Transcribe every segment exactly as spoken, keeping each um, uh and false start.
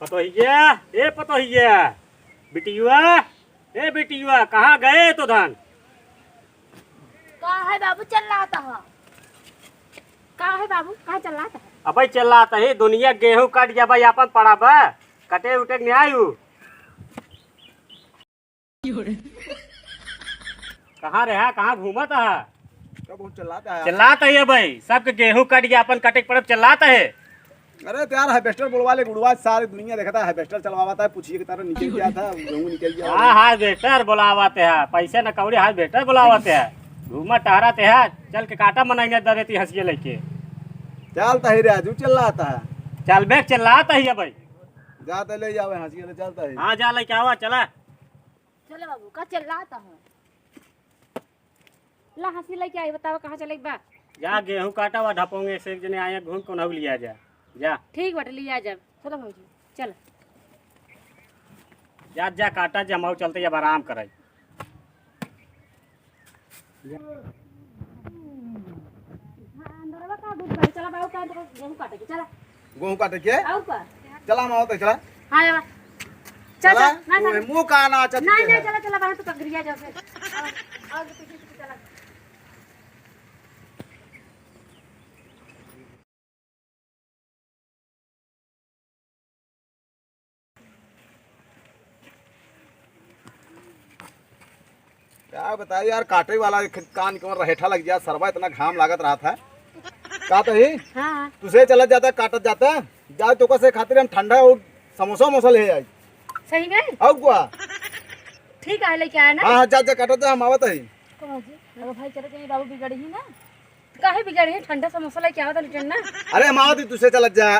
पतोहिया, ए पतोहिया, बिटियुआ, ए बिटियुआ, कहाँ गए तो धन? का है बाबू, चिल्लात है? का है बाबू, का चिल्लात है? अबे चिल्लात ही, दुनिया गेहूं कट गया भाई, आपन पड़ा बा, कटे उटे के नहीं आयु। कहाँ रहा, कहाँ घूमत है? कब हम चिल्लात है? चिल्लात है भाई, सबके गेहूं कट गया, आपन कटे के पड़ब, चिल्लात है। अरे तो यार, harvester बुलवा ले, गुड़वा सारी दुनिया देखता है, harvester चलवावत है, पूछिए कि तारा निकल गया था, गेहूं निकल गया। हाँ, harvester बुलावत है, पैसे न कौड़ी, harvester बुलावत है, घूमा टहरत है, चल के काटा मनाएंगे दरेती हंसिया लेके। चलता ही राजू, चिल्लात है। चल बे, चिल्लात है भाई। जा तो ले जावे हंसिया ले, चलता है। हाँ, जा लेके आवा, चला। चलो बाबू, का चिल्लात है? ला हंसी लेके आई, बतावा कहाँ चले के बा? जा गेहूं काटा हुआ ढपोंगे से एक जने आए घूम कोन हो लिया जा। जा। ठीक बाटे, लिया जा। चलो भौजी, चल। जा, जा काटा जा, हम चलते अब आराम कराई। हाँ, अंदरवा का दूध भाई, चला बाबू का अंदर गेहूं काटे के, चला। गेहूं काटे के? और का? चला, हम आवत है, चला। हाँ, आवा। चल, चला, चल, ना, ना। मुंह का ना चल नहीं, के नहीं, है। चला, चला, बाहर तो कगरिया जाओ फिर। आओ, आओ, तो पीछे, पीछे चला। क्या बताई यार, काटे वाला एक कान के ओर हेठा लग गया, सरवा इतना घाम लागत रहा था। का तो ही? हाँ, हाँ। तुसे चलत जाता, काटत जाता, जा तो कसे खातिर हम ठंडा और समोसा वमोसा ले आई। सही में? और क्या? ठीक है, लेके आया ना? हाँ, हाँ, जा, जा, काटत जा, हम आवत है। कहो जी, अरे भाई, चले जाइए, बाबू बिगड़ ही ना। काहे बिगड़ ही? ठंडा समोसा लेके आवत है, लुटेन ना। अरे, हम आवत ही, तुसे चलत जा।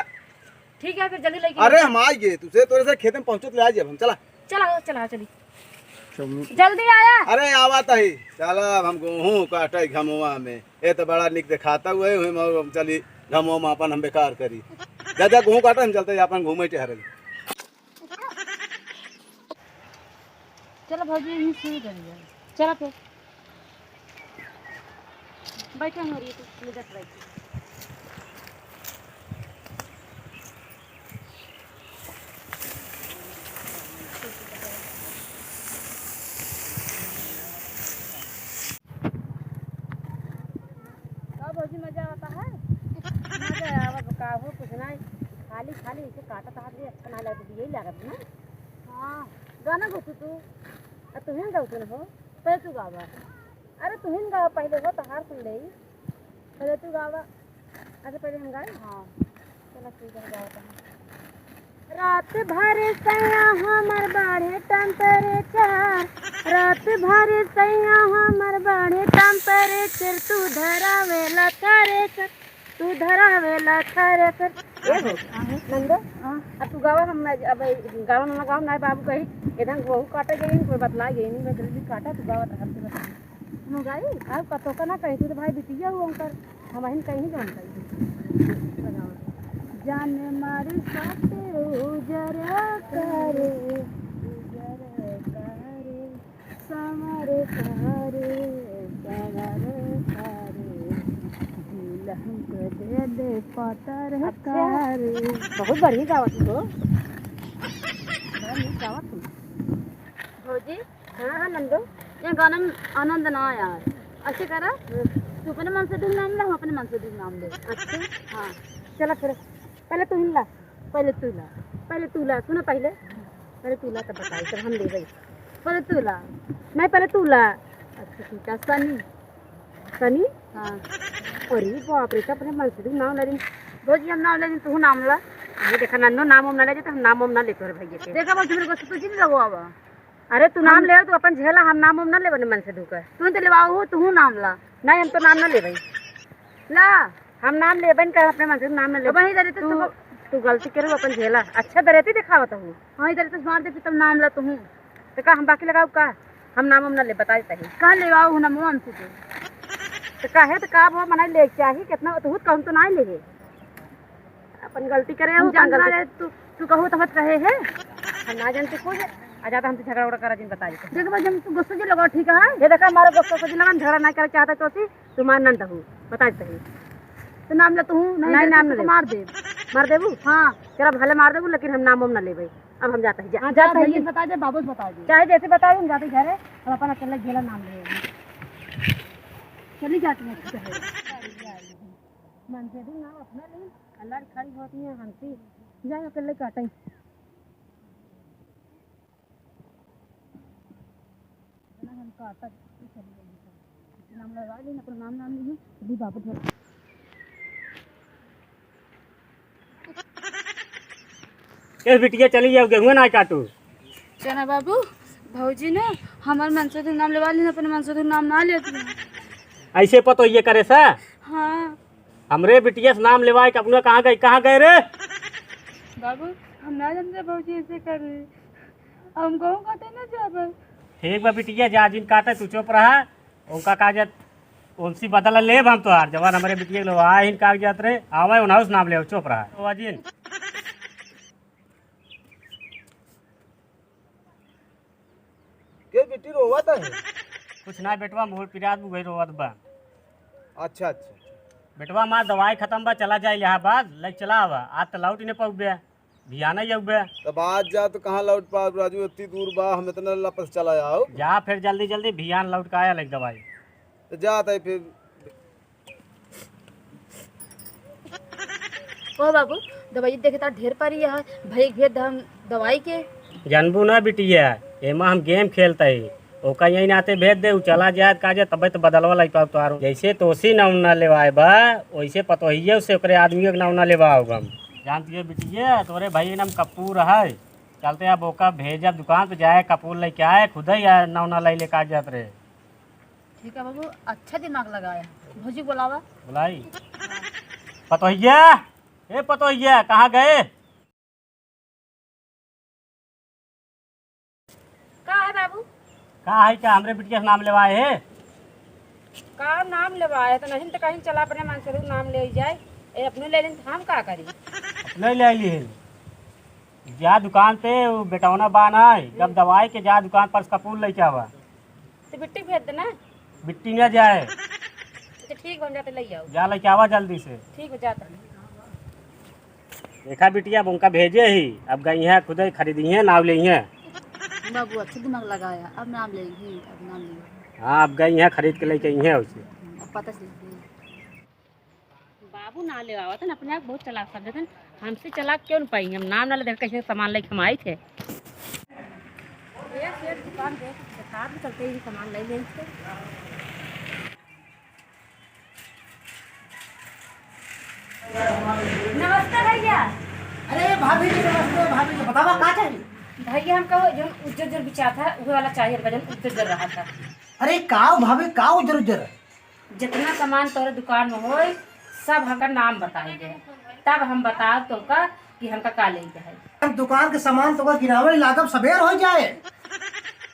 ठीक है, फिर जल्दी लेके अरे, आओ। हम आ गए, तुसे तोरे से खेत में पहुँचत ले आ जाब हम, चला। चला, चला, चली। चलू। जल्दी आया। अरे, आवत ही। चला, अब हम गेहूं काटे घमवा में। ए तो बड़ा निक देखाता हुए, हुए हम चली घमवा में अपन हम बेकार करी। जा, जा, गेहूं काटे, हम चलते अपन घूमे टहरे। चलो भौजी, यहीं शुरू करिए। चलो फिर। बैठो हमारी, तू ले जा बैठ। का भौजी, मजा आवत है? मजा आवत बा, का हो, कुछ नहीं, खाली खाली इसे काटत हाथ भी अच्छा ना लगत, यही लागत ना। हाँ, गाना गौतू तू? आ, तुहिन गौतू न हो, पहले तू गावा। अरे, तुहिन गावा पहले हो, तहार सुन ले। पहले तू गावा। अच्छा, पहले हम गाई? हाँ। चलो, ठीक है, गावा तहार। रात भर सैया हमर बढ़े temperature, रात भर सैया हमर बढ़े temperature, तू धरावेला थ्रेसर, तू धरावेला थ्रेसर। ए हो, हाँ। नंदो, हाँ। अब तू गावा, हम ना, अब गावा ना गावा, ना बाबू कही, इधर गेहूं काटे गई, कोई बतला गई नहीं, मैं जल्दी काटा, तू गावा, तो हमसे बता। हम गाई? अब कतो का ना कही, तू तो भाई बिटिया हुआ उनकर, हम अहिन कहीं नहीं जानता। जान मारी साथे उजर करे, उजर करे, समर करे, समर करे, दुल्हन को दे दे पतर अच्छा। करे। बहुत बढ़िया गावत हो। बड़ा नीक गावत हो। भौजी, हाँ, हाँ, नंदो। ये गाना में आनंद ना आया है। ऐसे करा, हम्म। तू अपने मन से दुख नाम ले, हम अपने मन से दुख नाम ले। अच्छा। हाँ। चला फिर, पहले तू ही ला, पहले तू ला, पहले तू ला, सुनो पहले, पहले तू ला तब बताई, तब हम लेबै। पहले तू ला, नहीं पहले तू ला। अच्छा ठीक है, सनी। सनी? हाँ। अरे बाप रे, तो अपने मन से दुख नाम ले रही। भौजी हम नाम ले रही, तू नाम ला। ये देखा नन्नो नाम वाम ना ले, तो हम नाम वाम ना ले तोरे भैया के। देखा बस मेरे को तू जिन लगो अब। अरे, तू नाम हम ले, तू अपन झेला, हम नाम वाम ना लेबे, मन से दुख है। तू तो लेवाओ हो, तू नाम ला। नहीं, हम तो नाम ना लेबे। ला। हम नाम लेबे न कर, अपने मन से नाम ना लेबे। वही दरे तो तू, तू तू गलती करू, अपन झेला। अच्छा दरेती दिखावत हूँ। वही दरे तो मार दे, तब नाम ला तू। तो का हम बाकी लगाओ का? हम नाम वाम ना ले, बताई सही। कहाँ लेवाओ हो नाम हमसे तू? तो काहे तो का वो मना ले चाही, कितना तू कहूँ तो ना ले। अपन गलती करे हम हो, अपन जानना गलती। रहे, तू, तू कहू तो मत कहे है। हम ना जानते कुछ, आ जाता हमसे झगड़ा उगड़ा करा जिन बता देते। देख भाई, जब तू गुस्सा जे लगा, ठीक है? ये देखा, हमारा गुस्सा से लगा, झगड़ा ना करे चाहता तो सी, तुम्हारा नंद हूँ, बता देते हैं। तो नाम ले तू, नहीं नहीं, दे नाम तो ले। मार दे। मार देबू? हाँ। तेरा भले मार देबू, लेकिन हम नाम वाम ना लेबै। अब हम जाते हैं, जा। हाँ, जाते हैं। बता दे, बाबू से बता दे। चाहे जैसे बता दे, हम जाते हैं घरे। हम अपन अकेले झेला नाम ले। चली जाती है। मन से भी ना अपना नहीं, अल्लाह खड़ी होती है हमसे। जाए अकेले काटे। इतना हम काटत, ई चली गई है। इतना हम लगा ली, अपना नाम, नाम ली, अभी बाबू घर। ए बिटिया, चली जाओ, गेहुआ ना काटू। चना बाबू, भौजी ने हमार मनसोदू नाम लेवा ली, अपने मनसोदू नाम ना लेती है। ऐसे पतोहिए करे सा? हाँ। हमरे बिटिया से नाम लेवाए के अपना कहाँ गई, कहाँ गए रे? बाबू, हम ना जानते भौजी ऐसे कर रही। हम कहूँ कहते ना जाबे। ठीक बा बिटिया, जा जिन काटे, तू चुप रहा। उनका कागजात, उनसे बदला लेब हम तोहार। जवान हमरे बिटिया के लोग आए हिन कागजात रे, आवे उन्हाउस नाम ले, चुप रहा। तो अजिन। के बिट्टी रोवत है? कुछ ना बेटवा, मोर पिरात बुझे रोवत बा। अच्छा, अच्छा। बेटवा, मार दवाई खतम बा, चला जाए इलाहाबाद, ले चला आवा। आज त लौट ही नहीं पाउबे, भियाना ही आउबे। तब आज जा तो कहाँ लौट पाउब राजू, इतनी दूर बा, हम इतना लपस चला आउब। जा फिर जल्दी जल्दी भियान लौट के आया, ले दवाई। तो जात है फिर। ओ बाबू, दवाई देखे ता ढेर परी है, भाई के भेज दे हम दवाई के। जानबू ना बिटिया, एमा हम गेम खेलत ही, ओका यही नाते भेज दे, उ चला जाए का जाए, तबे तो बदलवा लग पाउब तोहारो। जैसे तोसी नाम ना लेवाए बा, वैसे पतोहिया से ओकरे आदमी के नाम ना लेवा होगा हम। जानती है बिटिया, तोरे भाई के नाम कपूर है, चलते अब ओका भेजब दुकान पे जाए, कपूर लेके आए, खुद ही नाम ना ले लेके आ जात रहे। ठीक है बाबू, अच्छा दिमाग लगाया। भौजी बुलावा। बुलाई। पतोहिया, ए पतोहिया, कहाँ गए? का है बाबू? का है, का हमरे बिटिया से नाम लेवाए है? का नाम लेवाए है? तो नहीं तो कहीं चला अपने मनसरू नाम ले जाए। ए, अपने ले लें तो हम का करी? अपने ले ली है। जा दुकान पे वो बेटौना बान है, जब दवाई के जा दुकान पर से कपूर लेके आवा। तो बिट्टी भेज देना। बिट्टी ना जाए। अच्छा ठीक बा, हम जाते ले आओ। जा लेके आवा जल्दी से। ठीक बा, जात हई। देखा बिटिया, अब उनका भेजे ही, अब गई हैं खुद ही खरीदी हैं, नाव ले हैं। बाबू अच्छा दिमाग लगाया, अब नाम ले ही, अब नाम ले। हाँ, अब गई हैं खरीद के लेके आई हैं उसे। अब पता चल गई। बाबू ना ले आवत हन, अपने आप बहुत चालाक समझत हन, हमसे चालाक क्यों न पाई, हम नाम ना ले देख कैसे सामान लेके हम आई थे। ये सेठ दुकान देख, दुकान में चलते ही सामान ले लेते। नमस्ते भैया। अरे भाभी जी नमस्ते, भाभी जी बतावा का चाहिए? भैया हमका वो जौन उज्जर उज्जर बिचात है, वो वाला चाहिए हमका, जौन उज्जर उज्जर रहा था। अरे का हो भाभी, का उज्जर उज्जर? जितना सामान तोरे दुकान में होए, सब हमका नाम बताई दे, तब हम बताब तोका कि हमका का लेके है। हम दुकान के सामान तोका गिनावे लागब, सबेर हो जाए।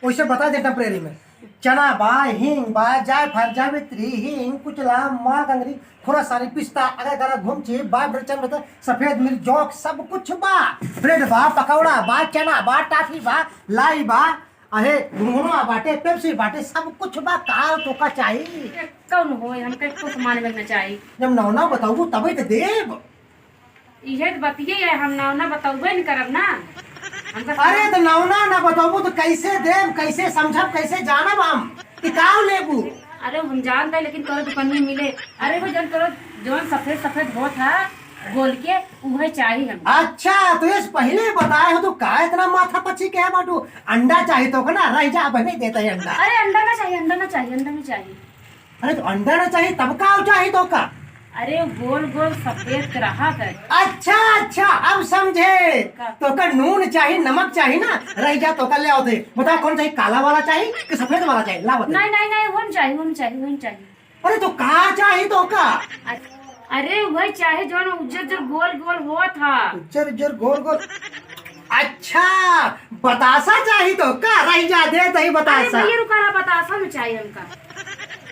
वैसे बता दे टेम्परेरी में चना बा, हींग बा, जायफल, जावित्री, हींग, कुचला, माल गंगरी, खुरा सारी, पिस्ता, अगर गरा घुमची, बा, बड़चन बता, सफेद मिर्च, जौक, सब कुछ बा। ब्रेड बा, पकौड़ा बा, चना बा, टाफी बा, लाई बा, अहे, गुनगुना बाटे, पेप्सी बाटे, सब कुछ बा। का तोका चाही? कौन होए, हमका एको सामान में न चाही। जब नौना बताऊ तबे तो देब। इहे तो बतिये है, हम नौना बतौबे न करब ना। हमका अरे तो नौना ना बताऊ तो कैसे देब, कैसे समझब, कैसे जानब हम कि का लेबू? अरे हम जानते हैं, लेकिन तोरे दुकान में मिले। अरे वो जन तोरे जौन सफेद सफेद होत है गोल के, उहे चाही हमका। अच्छा, तो ये पहले बताए हो तो का इतना माथा पच्ची के है बाटू? अंडा चाही तोका ना, रह जा, बने देता है अंडा। अरे अंडा ना चाहिए, अंडा ना चाहिए, अंडा ना चाहिए। अरे तो अंडा ना चाही तब का चाही तोका? अरे गोल गोल सफेद के रहा है। अच्छा अच्छा, अब समझे। का? तोका नून चाही, नमक चाही ना, रह जा तोका ले आओ दे। बताओ कौन चाही, काला वाला चाही कि सफेद वाला चाही? ला बता। नहीं नहीं नहीं, वो न चाही, वो न चाही, वो न चाही। अरे तो का चाही तोका? अरे वही चाही जौन उज्जर उज्जर गोल गोल होत हा। उज्जर उज्जर गोल गोल। अच्छा, बतासा चाही तोका? रह जा, दे तही अरे बतासा। भैया रुका ना, बतासा में चाही हमका।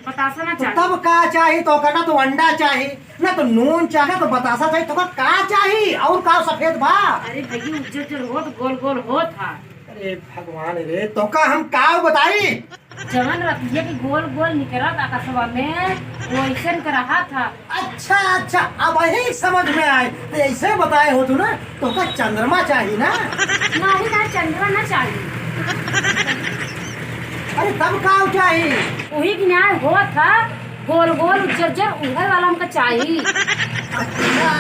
बतासा ना तो चाही। तब का चाही तोका? ना तो अंडा चाही, ना तो नून चाही, ना तो बतासा चाही। तोका का चाही? और का सफेद बा? अरे भैया उज्जर उज्जर होत, गोल गोल होत हा। अरे भगवान रे, तोका हम का बताई? जवन रतिया के गोल गोल निकरत आकाशवा में, वैसन के रहा था। अच्छा, अच्छा, अब यही समझ में आए। तो ऐसे बताए हो तू ना, तोका चंद्रमा चाही ना? नहीं ना, चंद्रमा ना चाही। अरे, तब का चाही? वही किनारे हो था, गोल गोल उज्जर उज्जर, उहे वाला हमका चाही। अच्छा,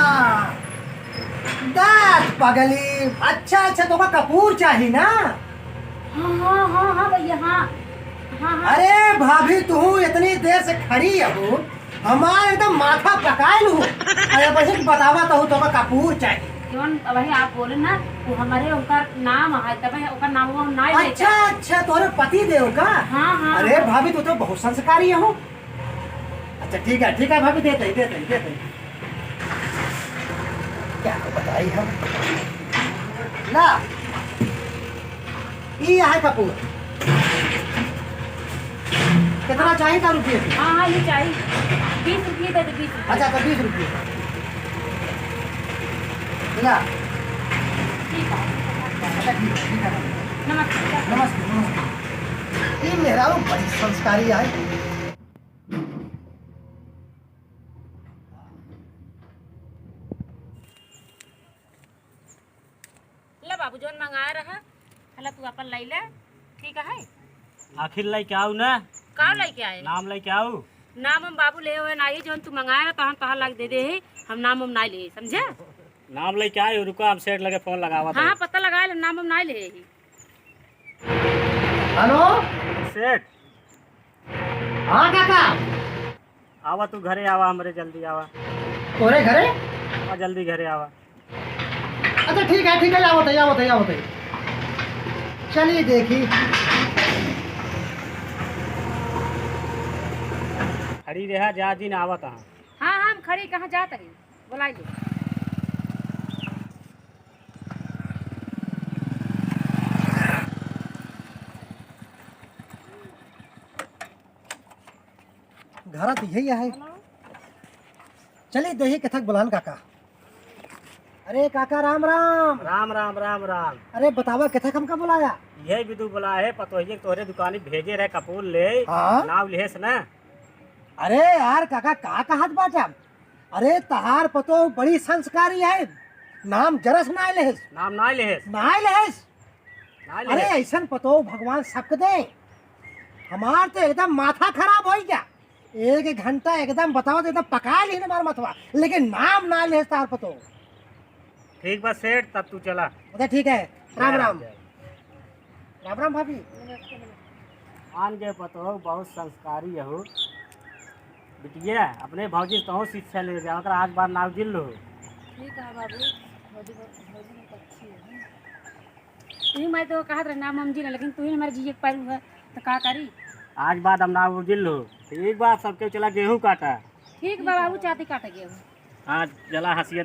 दस पगली। अच्छा, अच्छा, तोका कपूर चाही ना? हाँ, हाँ, हाँ, हाँ भैया, हाँ। हाँ, हाँ। अरे भाभी, तू इतनी देर से खड़ी हो, हमार एकदम माथा पकाए लू। अरे बहिन, बतावा तो तोका कपूर चाही। जौन अबही आप बोले ना, वो हमारे ओकर नाम है, तबे ओकर नाम वो हम ना लेते। अच्छा, अच्छा, तोरे पति देव का? हाँ, हाँ, अरे हाँ। भाभी, तू तो बहुत संस्कारी हो। अच्छा, ठीक है, ठीक है भाभी, देते ही, देते ही, देते ही। क्या बताई हम? ला, ई है कपूर। कितना चाहिए का रुपये? हाँ, हाँ, ये चाहिए। बीस रुपये दे दे, बीस रुपये। अच्छा, तो बीस रुपये। ला। ठीक है। अच्छा, ठीक है, ठीक है। नमस्ते। नमस्ते, नमस्ते। ई मेहरारू बड़ी संस्कारी है। ले बाबू, जौन मंगाए रहा, हला तू अपन लई ले, ठीक है? आखिर लई के आऊ ना? का लई के आए? नाम लई के आऊ? नाम हम बाबू ले हुए नाही, जौन तू मंगाए रहा, तहन तोहार लग दे दे ही, हम नाम हम नाही ले, समझे? नाम लई के आए, रुका, हम सेठ लगे फोन लगावा हाँ, हाँ, पता लगा ले, नाम हम नाही ले ही। हेलो? सेठ। हाँ काका। आवा, तू घरे आवा, हमरे जल्दी आवा। तोरे घरे? आवा, जल्दी घरे आवा। अच्छा, ठीक है, ठीक है, आवत है, आवत है, आवत है। चलिए, देखी। खड़ी रहा, जा दिन आवत हाँ। हाँ, हाँ, हम खड़ी, कहाँ जात है? बुलाई ले। घरा तो यही है। चली देही कथक बुलान काका। अरे काका, राम राम। राम राम, राम राम। अरे बतावा, कथक हमका बुलाया? यही बिदु बुलाए है, पतोहिए के तोहरे दुकानी भेजे रहे कपूर ले, हाँ? नाव लिहेस ना? अरे यार काका, का कहत बाटे? अरे तहार पतोह बड़ी संस्कारी है, नाम जरस नाय लेहेस। नाम नाय लेहेस। नाय लेहेस। नाय अरे लेहेस। ऐसन पतोह भगवान सबके दे। हमार तो एकदम माथा खराब होइ गया। एक घंटा एकदम बतावा तो एकदम पका ली हमार मथवा, लेकिन नाम ना लेहेस तहार पतोह। ठीक बा सेठ, तब तू चला। अच्छा ठीक है, राम जय राम। जय। राम राम भाभी। आन के पतोह बहुत संस्कारी हो। बिटिया, अपने भौजी से तोहू शिक्षा ले जाओ, ओकरा आज बार नाव दिल लो। ठीक है बाबू, भौजी बहुत, भौजी बहुत अच्छी है। तू ही मैं तो कहत रहे नाम हम जी ना, लेकिन तू ही हमारे जिए के पारू है, तो का करी? आज बाद हम नाव दिल लो। तो एक बार सबके चला गेहूं काटा। ठीक बा बाबू, चाती काटे गेहूं। हाँ, चला हंसिया।